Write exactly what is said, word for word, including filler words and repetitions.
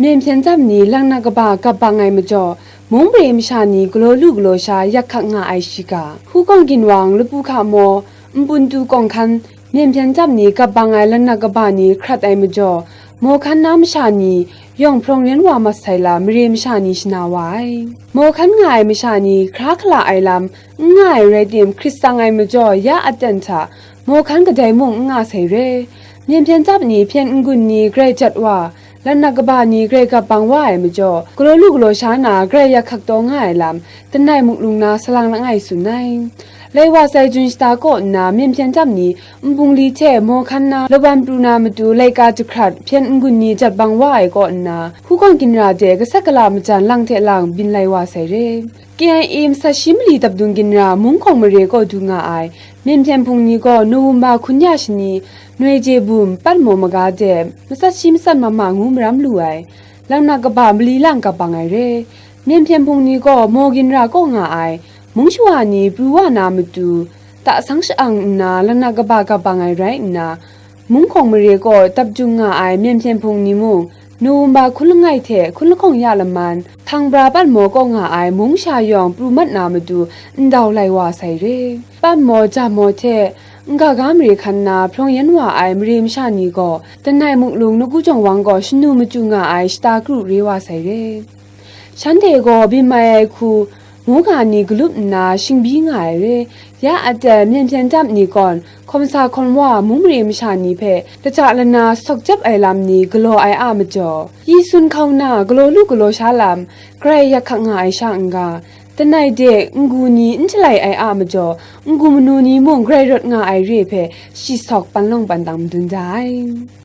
Myen hpyen tsap ni langnak kaba gap bang ai majaw, mung mare masha ni galaw lu galaw sha yak hkak nga ai shiga. Hukawng ginwang lapu hka maw, npuntu kawng hkan, myen hpyen tsap ni gap bang ai langnak kaba ni hkrat ai majaw, mawhkan na masha ni yawng hprawng yen wa mat sai lam mare masha ni shana wa ai. Mawhkan nga ai masha ni hkra hkala ai lam n nga ai rai tim, hkrit tsang ai majaw ya aten hta mawhkan kadai mung n nga sai re. Myen hpyen tsap ni hpyen n-gun ni grai jat wa, langnak kaba ni grai gap bang wa ai majaw, galaw lu galaw sha na grai yak hkak taw nga ai lam, Tanai muklung na salang langai tsun ai. Lai wa sai jun shata kaw nna myen hpyen tsap ni nbungli hte mawhkan na lawan pru na matu laika jahkrat hpyen n-gun ni jat bang wa ai kaw nna, hukawng ginra de gasat gala majan lang hte lang byin lai wa sai re. K I A matsat shi mali dap dung ginra mung hkawng mare kaw du nga ai myen hpyen hpung ni gaw November hkun ya shani, noi je bum, patmaw maga de matsat shi matsat mama ngu maram lu ai. Langnak kaba mali lang gap bang ai re. Myen hpyen hpung ni gaw maw ginra kaw nga ai, mung shawa ni pru wa na matu, tasang sha-ang nna langnak kaba gap bang ai rai nna, mung hkawng mare kaw dap jung nga ai myen hpyen hpung ni mung, November hkun langai hte hkun lahkawng ya laman, htangbra patmaw kaw nga ai mung sha yawng pru mat na matu, ndau lai wa sai re. Patmaw jamaw hte, n-ga ga mare hkan na hprawng yen wa ai mare masha ni gaw, Tanai muklung Naku Jawng Wang gaw shanu machyu nga ai shata kru re wa sai re. Shanhte gaw byin mai ai hku, mungga ni galup nna shingbyi nga ai re. Ya aten myen hpyen tsap ni gawn, hkawm sa hkawm wa mung mare masha ni hpe lata lana sawk jep ai lam ni galaw ai a majaw, yi sun hkau na galaw lu galaw sha lam, grai yak hkak nga ai sha n-ga, Tanai de n-gu ni n shalai ai a majaw, n-gu manu ni mung grai rawt nga ai re hpe shi sawk panlawng pandang madun da ai.